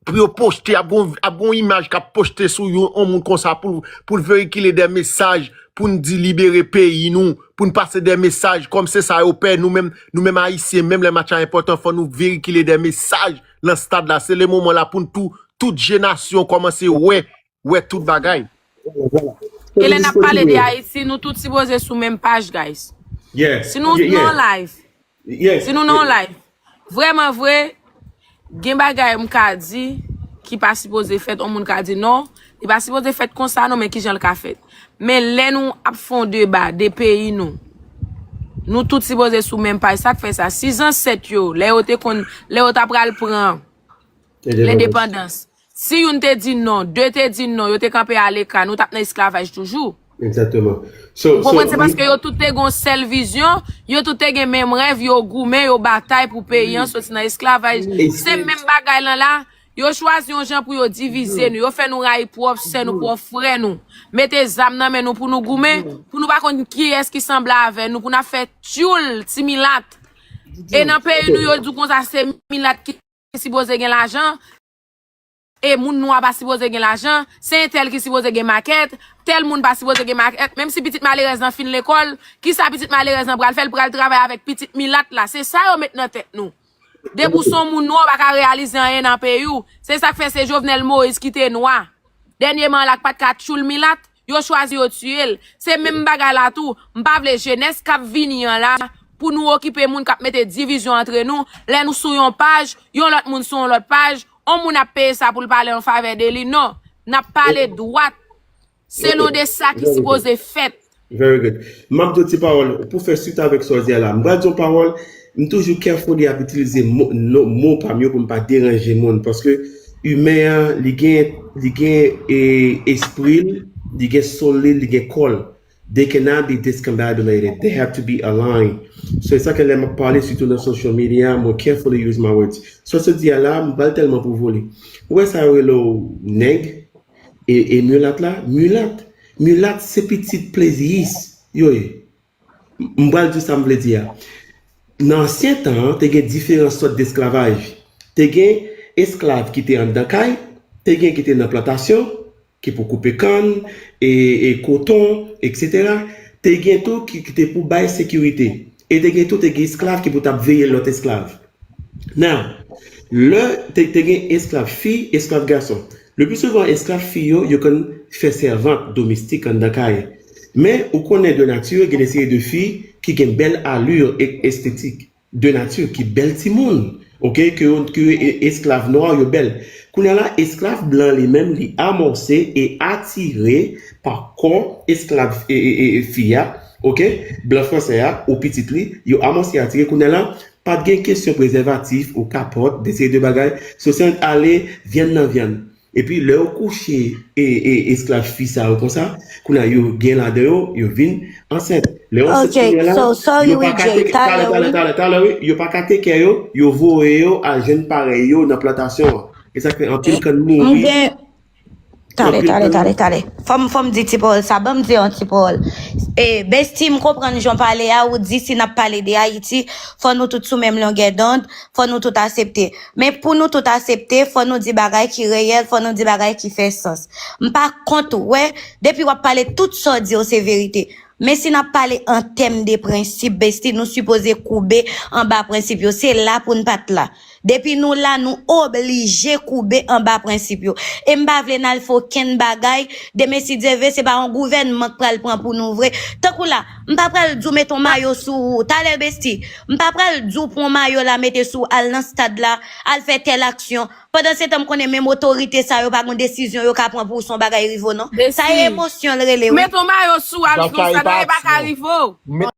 Pou yo poste, ap gon, ap gon imaj k ap poste sou yon, yon moun konsa pou, pou l veyikile de mesaj, pou n di libere peyi nou, pou n pase de mesaj, kòm se sa yo pè, nou menm, nou menm Ayisyen, menm lè match la enpòtan, fò nou veyikile de mesaj nan stad la. Se le moman la pou n tou, tout je nasyon kòmanse wè, wè tout bagay. E lè n ap pale de Ayiti, nou tout sipoze sou menm paj, guys. Si nou nan live, si nou nan yon live, vrèman vre, gen bagay m ka di ki pa sipoze fèt, yon moun ka di non, li pa sipoze fèt konsa non, men kijan l ka fèt. Men lè nou ap fè yon deba de peyi nou, nou tout sipoze sou menm paj. Sa k fè sa? Si zansèt yo, lè yo te konn, lè yo ta pral pran lendepandans, si youn te di non, de te di non, yo te kanpe aleka, nou t ap nan esklavaj toujou. Egzakteman. So, Ou konprann? Se paske yo tout te gen yon sèl vizyon, yo tout te gen menm rèv, yo goumen, yo batay pou peyi an soti nan esklavaj. Se menm bagay lan la, yo chwazi yon jan pou yo divize nou, yo fè nou rayi pwòp sè nou, pwòp frè nou, mete zam nan men nou pou nou goumen, pou nou pa konn kiyès ki sanble avè nou, pou n ap fè tyoul ti milat. E nan peyi nou, yo di w konsa, se milat ki sipoze gen lajan, e moun nwa pa sipoze gen lajan, se entèl ki sipoze gen makèt, tèl moun pa sipoze gen makèt, menm si pitit malerèz lan fin lekòl, kisa pitit malerèz lan pral fè? L pral travay avèk pitit milat la. Se sa yo met nan tèt nou. Depi w se yon moun nwa, w pa ka reyalize anyen nan peyi w. Se sa k fè se Jovenel Moïse ki te nwa. Dènyèman la k pa t ka tchoul milat, yo chwazi yo tiye l. Se menm bagay la tou. M pa vle jenès k ap vini an la pou nou okipe moun k ap mete divizyon antre nou. Lè nou sou yon paj, yon lòt moun sou yon lòt paj, yon moun ap peye sa pou l pale an favè de li. Non. N ap pale dwat. Selon de sa ki sipoze fèt. Very good. M ap di w ti pawòl pou fè swit avèk sa w di a la. M pral di yon pawòl, m toujou carefully ap itilize mo, non, mo pa m yo pou m pa deranje moun. Paske imen an, li gen, li gen e, espri l, li gen soul li, li gen kò l. They cannot be discombobulated. They have to be aligned. So, e sa ke lè m ap pale, sitou nan social media, mwen carefully use my words. Sa w di a la, m pral tèlman pwouve w li. Ou wè sa yo rele w nèg? E, e milat la, milat, milat se pitit pleziyis yo ye. M pral di w sa m vle di a. Nan ansyen tan an, te gen diferan sòt desklavaj. Te gen esklav ki te anndan kay, te gen ki te nan plantasyon, ki pou koupe kann, e, e koton, etsetera. Te gen tou ki, ki te pou bay sekirite. E te gen tou, te gen esklav ki pou t ap veye lòt esklav. Now, lè te, te gen esklav fi, esklav gason. Le pli souvan, esklav fi yo, yo konn fè sèvant domestik anndan kay. Men, ou konnen de nati, gen de seri de fi ki gen bèl ali e estetik. De nati, ki bèl timoun. Oke, ke yo, ke yo e, esklav nwa yo bèl. Kounye a la, esklav blan li menm, li amòse e atire pa kò esklav e, e, e, e fi a, oke, blan fransè a, ou pitit li, yo amòse atire. Kounye a la, pa t gen kesyon prezèvatif ou kapòt, de seri de bagay. So, se ale vyann nan vyann. Epi, lè yo kouche e, e, esklav fi sa yo konsa, kounye a yo gen ladan yo, yo vin ansent. Lè yo ansent Ok, kounye a la, so, sorry, yo pa wi, ka Jay, teke, talè, talè, talè, wi. Talè, talè, wi, yo pa ka teke yo, yo voye yo al jwenn parèy yo nan plantasyon an. E sa k fè anpil kann M mouri, gen, talè, anpil talè, kann talè, talè. Fò m, fò m di ti pawòl sa, ban m di yon ti pawòl. E, Bestie, m konprann jan w pale a, ou di si n ap pale de Ayiti, fò nou tout sou menm longè dond, fò nou tout asepte. Men pou nou tout asepte, fò nou di bagay ki reyèl, fò nou di bagay ki fè sans. M pa kont ou, wè, depi w ap pale tout sa w di yo se verite. Men si n ap pale an tèm de prensip, Bestie, nou sipoze koube anba prensip yo. Se la pou n pa t la. Depi nou la, nou oblije koube anba prensip yo. E m pa vle n al fè okenn bagay. Demen, si Dye vle, se pa yon gouvènman k pral pran pou nou vre. Tankou la, m pa pral di w mete yon mayo sou ou. Talè, Bestie, m pa pral di w pran mayo la, mete sou w, al nan stad la, al fè tèl aksyon. Pandan se tan, m konnen menm otorite sa yo pa gen desizyon yo ka pran pou w, se yon bagay rive w non. Sa e Bestie, emosyon l rele, wi. Mete yon mayo sou w, al nan stad la, e pa ka rive w.